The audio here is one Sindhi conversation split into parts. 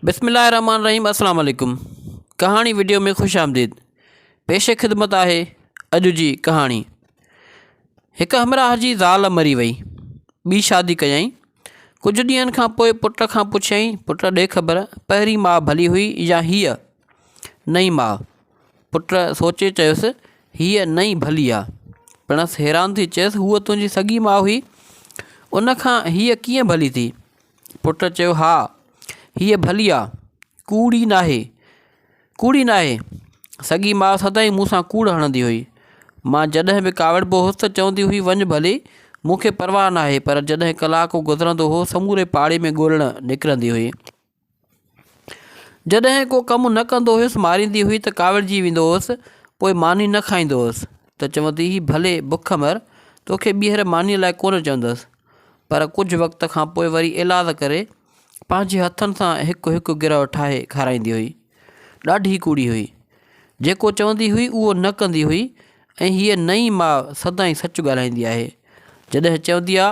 بسم الله الرحمن الرحيم السلام عليڪم ڪهاڻي وڊيو ۾ خوش آمديد پيش خدمت آهي اڄ جي ڪهاڻي هڪ همراهه جي زال مري وئي ٻي شادي ڪيائين ڪجهه ڏينهن کان پوء پٽ کان پڇيائين پٽ ڏي خبر پهرين ماء ڀلي هئي يا هيء نئين ماء پٽ سوچي چيس هيء نئين ڀلي آ پڻس حيران ٿي چيس هوء تنهنجي سڳي ماء هئي ان کان هيء ڪيئن ڀلي ٿي پٽ چيو، ها، هيء ڀلي آ، ڪوڙي ناهي. ڪوڙي ناهي. سڳي ماء سدائين مون سان ڪوڙ هڻندي هئي. مان جڏهن به ڪاوڙبو هوس ته چوندي هئي وڃ ڀلي، مون کي پرواهه ناهي پر جڏهن ڪلاڪ گذرندو هو سموري پاڙي ۾ ڳولڻ نڪرندي هئي. جڏهن ڪو ڪم نه ڪندو هيس ماريندي هئي ته ڪاوڙجي ويندو هوس پوء ماني نه کائيندو هوس ته چوندي هئي ڀلي بک مر توکي ٻيهر مانيء لاء ڪونه چوندس پر ڪجهه وقت کان پوء وري ايلاز ڪري پنهنجي هٿن سان هڪ هڪ گرهه ٺاهي کارائيندي هئي. ڏاڍي ڪوڙي هئي. جيڪو چوندي هئي اهو نه ڪندي هئي ۽ هيء نئين ماء سدائين سچ ڳالهائيندي آهي. جڏهن چوندي آ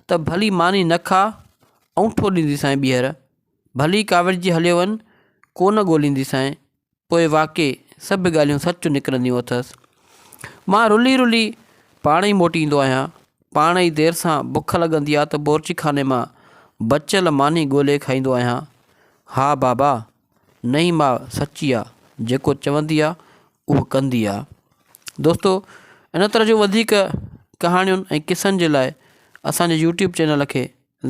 ته ڀلي ماني نه کاء اونٺو ڏينديسانء ٻيهر. ڀلي ڪاوڙجي هليو وڃ، ڪو نه ڳولينديسانء. پوء واقعي سڀ ڳالهيون سچ نڪرنديون اٿس. مان رلي رلي پاڻ ئي موٽي ايندو آهيان. پاڻ ئي دير سان بک لڳندي آ ته بورچيخاني مان بچيل ماني ڳولي کائيندو آهيان. ها بابا! نئين ماء سچي آ، جيڪو چوندي آ، اهو ڪندي آ. دوستو ان طرح جون وڌيڪ ڪهاڻين ۽ قصن جي لاء اسان جي يوٽيوب چينل کي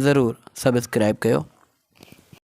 ضرور سبسڪرائب ڪيو.